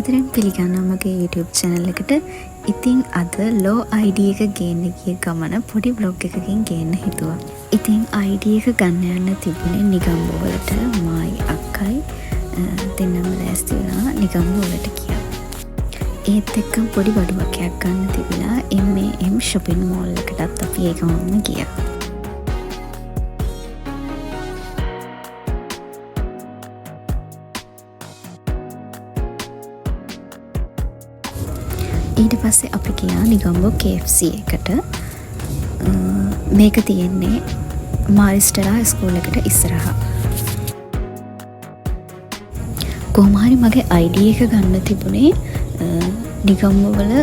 සාදරයෙන් පිළිගන්නවා මගේ YouTube channel එකට. ඉතින් අද ලෝ ID එක ගේන්න ගිය ගමන පොඩි ව්ලොග් එකකින් ගේන්න හිතුවා. ඉතින් ID එක ගන්න යන්න තිබුණේ නිගම්බෝ වලට. මායි අක්කයි දෙන්නම ලෑස්ති වුණා, නිගම්බෝ වලට ගියා. ඒත් එක්කම පොඩි බඩු වගයක් ගන්න තිබිලා M&M shopping mall එකටත් අපි ඒ ගමන්ම ගියා. ඊට පස්සේ අපි ගියා නිගම්බෝ KFC එකට. මේක තියෙන්නේ මාරිස්ටලා ස්කූල් එකට ඉස්සරහා. කොහොම හරි මගේ ID එක ගන්න තිබුණේ නිගම්බෝ වල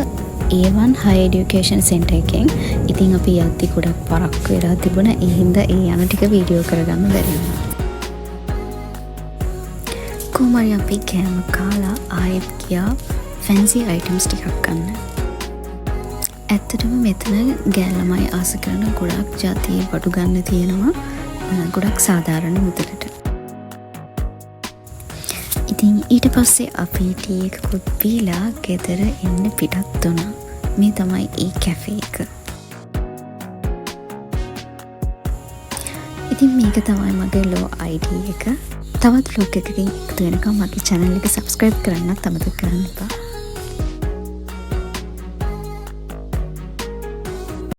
A1 Higher Education Center එකෙන්. ඉතින් අපි යද්දි ගොඩක් පරක්කු වෙලා තිබුණා. ඒ හින්දා ඒ යන ටික වීඩියෝ කරගන්න බැරි වුණා. කොහොම හරි අපි කෑම කාලා ආයෙත් ගියා ෆැන්සි අයිටම්ස් ටිකක් ගන්න. ඇත්තටම මෙතන ගෑල් ළමයි ආස කරන ගොඩක් ජාතියේ බඩු ගන්න තියෙනවා ගොඩක් සාධාරණ මුදලට. ඉතින් ඊට පස්සේ අපි ටී එකකුත් බීලා ගෙදර එන්න පිටත් වුණා. මේ තමයි ඒ කැෆේ එක. ඉතින් මේක තමයි මගේ ලෝ ID එක. තවත් ව්ලොග් එකකින් එකතු වෙනකම් මගේ channel එක subscribe කරන්නත් අමතක කරන්න එපා.